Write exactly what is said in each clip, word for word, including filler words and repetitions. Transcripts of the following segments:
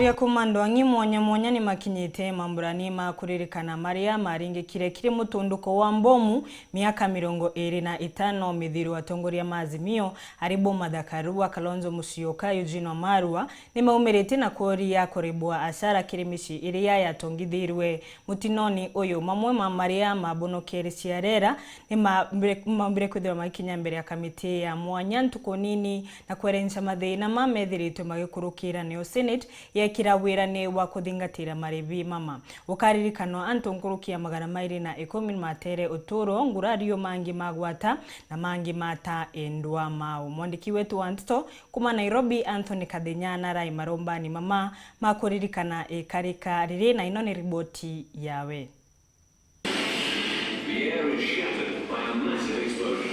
Atongoria kuuma ndwang'i mwanya mwanya ni makinyite mamburani ma kuririkana maria maringikire kiri mutunduko wa mbomu miaka mirongo iri na itano mithiru. Atongoria ma Azimio ari bo Martha Karua, Kalonzo Musyoka, Eugene Wamalwa ni maumiritie na kuria kuribwa acara kiri micii iria yatongithirwe mutinoni uyu. Mamwe ma maria mabonokere ciarera ni mambire, mambire kwithirwa magikinya mbere ya kamiti ya mwanya ntuku nini na kwerenca mathina ma methiritwe magikurukira, nio Senate yekira wirani wa kuthingatira maribi mama. Gukaririkanwa antu nkuruki ya magana mairi na ikumi ni matere uturo, ngurario mangi magwata na mangi mata endwa mao. Mwandiki wetu wa nteto kuuma Nairobi, Anthony Kathenya, narai marombani mama ma kuririkana ikarika riri, na ino ni riboti yawe. The air is shattered by a massive explosion.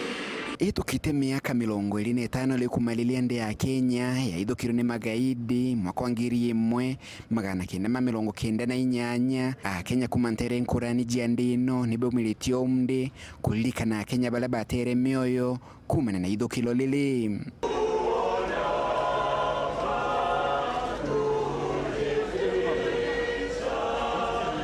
Itukite miaka mirongo iri na itano riu kuma riria nthi ya Kenya yaithukirwe ni magaidi mwaka wa ngiri imwe magana kenda ma mirongo kenda na inyanya, Akenya kuma ntere nkurani cia nthi ino ni baumiritie umthi kuririkana Akenya baria batere mioyo kuumania na ithukiro riri.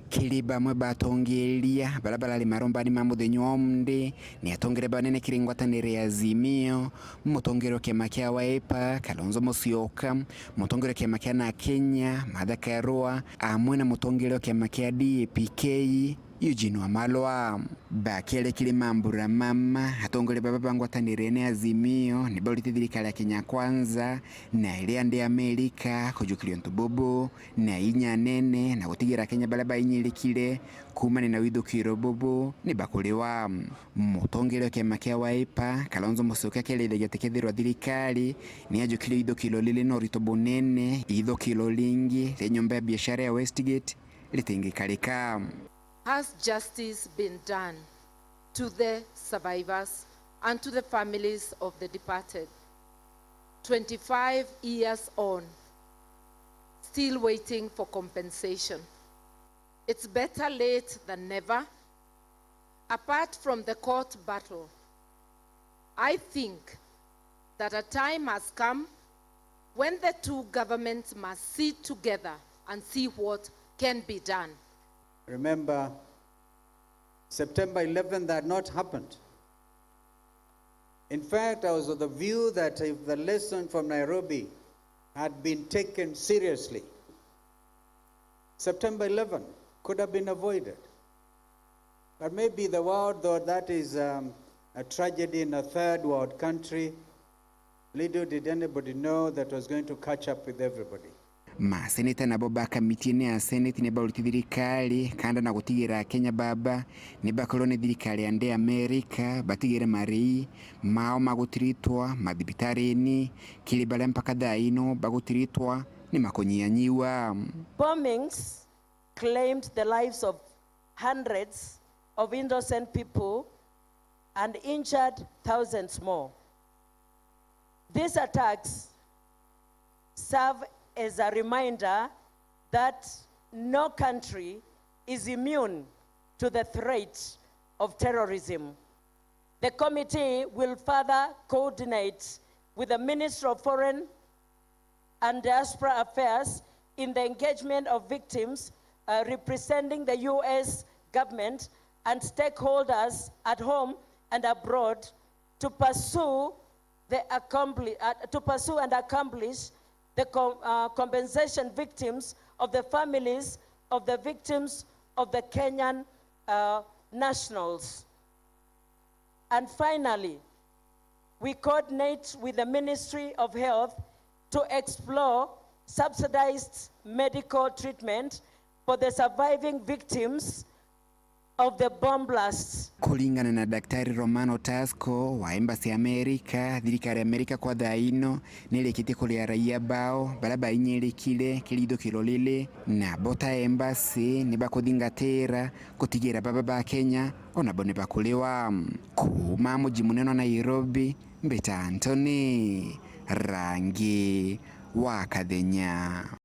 Kiri bamwe batongeria baria barari marombani ma muthenya wa umthi, ni atongeria banene kiri ngwataniro ya Azimio, mutongeria wa kiama kia Wiper, Kalonzo Musyoka, mutongeria wa kiama kia na Kenya, Martha Karua, amwe na mutongeria wa kiama kia D A P K, Eugene Wamalwa. Bakiaria kiri mambura mama, atongoria baba ba ngwataniro ene Azimio ni baurite thirikari ya Kenya Kwanza na iria nthi ya Amerika kujukiria untu bubu na inya nene na gutigira Akenya baria bainyirikire kuumania na withukiro bubu ni bakuriwa. Mutongeria wa kiama kia Wiper, Kalonzo Musyoka, akiarithagia ati kethirwa thirikari ni yajukirie ithukiro riri na urito bunene, ithukiro ringi ria nyomba ya biashara ya Westgate ritingikarika. Has justice been done to the survivors and to the families of the departed? Twenty-five years on, still waiting for compensation. It's better late than never. Apart from the court battle, I think that a time has come when the two governments must sit together and see what can be done. Remember, September eleventh had not happened. In fact, I was of the view that if the lesson from Nairobi had been taken seriously, September eleven could have been avoided. But maybe the world thought that is, um, a tragedy in a third world country. Little did anybody know that was going to catch up with everybody. Maseneta nabo ba kamiti ene ya Senate ni baurite thirikari kanda na gutigira Akenya baba ni bakorwo ni thirikari ya nthi ya Amerika batigire marii mao ma gutiritwa mathibitarini kiri baria mpaka thaa ino bagutiritwa ni makunyianyiwa. Bombings claimed the lives of hundreds of innocent people and injured thousands more. These attacks serve as a reminder that no country is immune to the threat of terrorism. The committee will further coordinate with the Ministry of Foreign and Diaspora Affairs in the engagement of victims, uh, representing the U S government and stakeholders at home and abroad to pursue the accompli-, uh, to pursue and accomplish the com-, uh, compensation victims of the families of the victims of the Kenyan, uh, nationals. And finally, we coordinate with the Ministry of Health to explore subsidized medical treatment for the surviving victims of the bomb blasts. Kuringana na Daktari Romano Tasco wa Embassy America, thirikari ya Amerika kwa thaa ino ni irikitie kuria raia bao baria bainyirikire kiri ithukiro riri, nabo ta embassy ni bakuthingatira gutigira baba ba Kenya onabo ni bakuriwa. Kuuma muji munene wa Nairobi, mbita Anthony Rangi wa Kathenya.